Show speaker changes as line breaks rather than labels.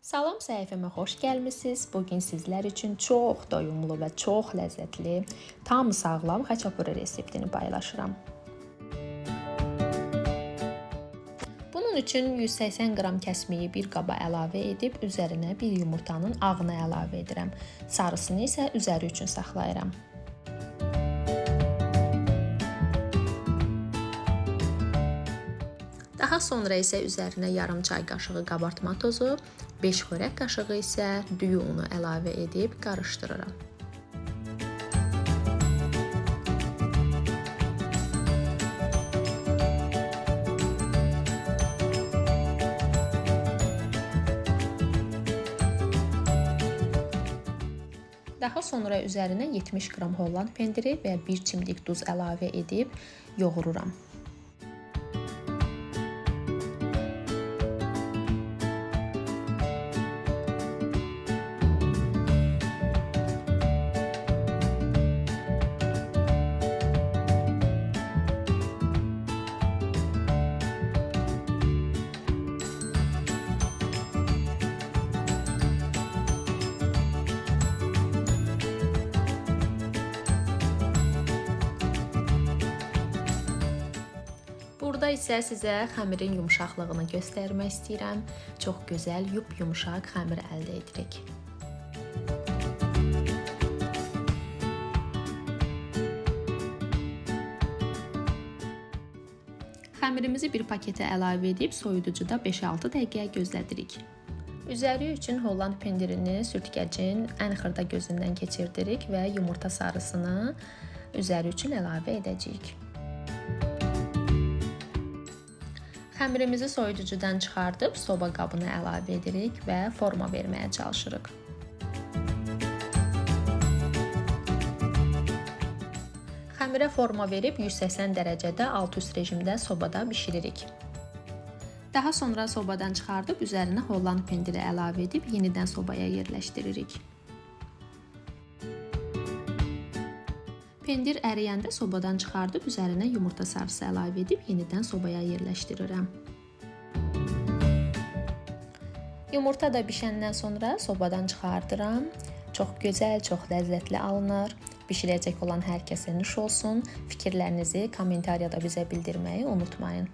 Salam səhifəmə xoş gəlmisiniz. Bugün sizlər üçün çox doyumlu və çox ləzzətli, tam sağlam xaçapuri reseptini paylaşıram. Bunun üçün 180 qram kəsmiyi bir qaba əlavə edib üzərinə bir yumurtanın ağını əlavə edirəm. Sarısını isə üzəri üçün saxlayıram. Daha sonra isə üzərinə yarım çay qaşığı qabartma tozu, 5 xörək qaşığı isə düyü unu əlavə edib qarışdırıram. Daha sonra üzərinə 70 qram Holland pendiri və 1 çimdik duz əlavə edib yoğururam. Burada isə sizə xəmirin yumşaqlığını göstərmək istəyirəm. Çox gözəl, yup-yumşaq xəmir əldə edirik. Xəmirimizi bir paketə əlavə edib soyuducuda 5-6 dəqiqə gözlədirik. Üzəri üçün Holland pendirini sürtkəcin ən xırda gözündən keçirdirik və yumurta sarısını üzəri üçün əlavə edəcəyik. Xəmirimizi soyuducudan çıxardıb soba qabına əlavə edirik və forma verməyə çalışırıq. Xəmirə forma verib 180 dərəcədə alt-üst rejimdə sobada bişiririk. Daha sonra sobadan çıxardıb üzərinə Holland pendiri əlavə edib yenidən sobaya yerləşdiririk. Pendir əriyəndə sobadan çıxardıb üzərinə yumurta sarısı əlavə edib yenidən sobaya yerləşdirirəm. Yumurta da bişəndən sonra sobadan çıxardıram. Çox gözəl, çox ləzzətli alınır. Bişirəcək olan hər kəsə nuş olsun. Fikirlərinizi kommentariyada bizə bildirməyi unutmayın.